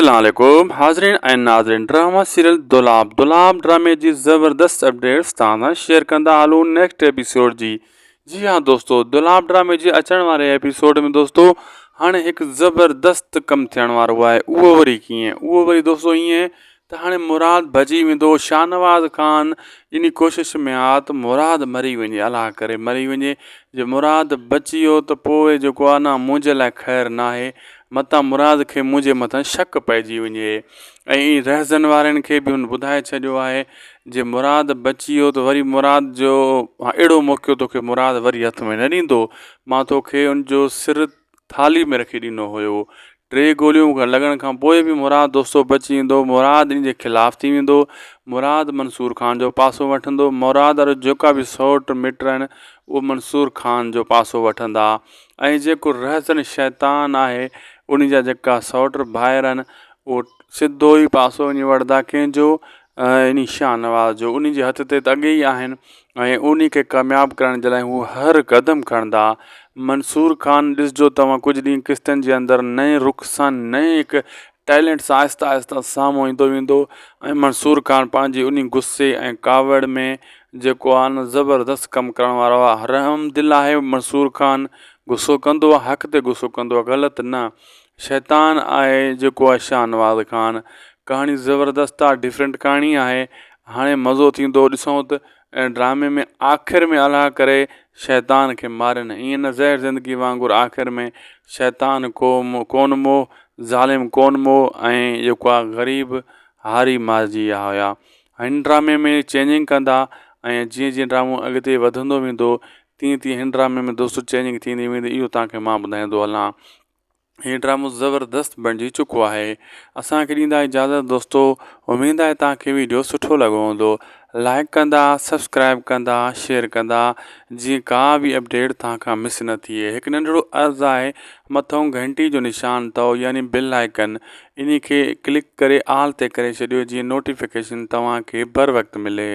اسلام عليڪم حاضرين ۽ ناظرين ڊراما سيريل دولاب دولاب ڊرامي جي زبردست اپڊيٽس توهان سان شيئر ڪندا هلون نيڪسٽ ايپيسوڊ جي جي ها دوستو دولاب ڊرامي جي اچڻ واري ايپيسوڊ ۾ دوستو هاڻي هڪ زبردست ڪم ٿيڻ وارو آهي اهو وري ڪيئن اهو وري دوستو ائين ته هاڻي مراد بچي ويندو. شاهنواز خان انهي ڪوشش ۾ آ ته مراد مري وڃي، الله ڪري مري وڃي، جي مراد بچي ويو ته پوء جيڪو آ نه منهنجي لاء خير ناهي، متان مراد کي منهنجي مٿان شڪ پئجي وڃي ۽ رهزن وارن کي به هن ٻڌائي ڇڏيو آهي جي مراد بچي ويو ته وري مراد جو اهڙو موقعو توکي مراد وري هٿ ۾ نه ڏيندو، مان توکي ان جو سر ٿالهي ۾ رکي ڏنو هيو. ٽي گوليون لڳڻ کان پوء به مراد دوستو بچي ويندو. مراد ان جي خلاف ٿي ويندو. مراد منصور خان جو پاسو وٺندو. مراد وارا جيڪا به سئوٽ مٽ آهن اهي منصور خان جو پاسو وٺندا ۽ جيڪو رهزن شيطان آهي ان جا جيڪا سئوٽ ڀائر آهن اهو سڌو ئي پاسو وڃي وٺندا ڪنهن جو انهي شاهنواز جو انهي جي هٿ تي ته اڳي ئي آهن ۽ انهي کي ڪامياب ڪرڻ جي لاء هو هر قدم کڻندا منصور خان ڏسجو توهان ڪجهه ڏينهن قسطن جي اندر نئين رخ سان نئين هڪ ٽيلنٽ سان آهستي آهستي سامهون ايندو ويندو ۽ منصور خان پنهنجي انهي غصي ۽ ڪاوڙ ۾ جيڪو آهي نه زبردست ڪم ڪرڻ وارو آهي رحم دل آهي منصور خان غصو ڪندو آهي حق تي غصو ڪندو آهي غلط نه شيطان آهي جيڪو آهي شاهنواز خان ڪهاڻي زبردست آ ڊفرنٽ ڪهاڻي آهي هاڻي مزو ٿيندو ڏسون ته ڊرامي ۾ آخر ۾ الله ڪري شيطان کي مارن ائين نه زهر زندگي وانگر آخر ۾ شيطان ڪو ڪون مو ظالم ڪون مو ۽ جيڪو آ غريب هاري مارجي ويا هيا هن ڊرامي ۾ چينجنگ ڪندا ۽ جيئن جيئن ڊرامو اڳتي وڌندو ويندو تيئن تيئن هن ڊرامي ۾ دوستو چينجنگ ٿيندي ويندي اهو توهان کي مان ٻڌائيندو هلان هي ڊرامو زبردست بڻجي چڪو آهي اسان کي ڏيندا اجازت دوستو اميد آهي توهان کي ويڊيو سٺو لڳو هوندو لائڪ ڪندا سبسڪرائب ڪندا شيئر ڪندا جيئن ڪا به اپڊيٽ توهان کان مس نه ٿئي هڪ ننڍڙو عرض آهي مٿو گهنٽي جو نشان اٿو يعني بل آئيڪن انهي کي ڪلڪ ڪري آل تي ڪري ڇڏيو جيئن نوٽيفڪيشن توهان کي بر وقت ملي.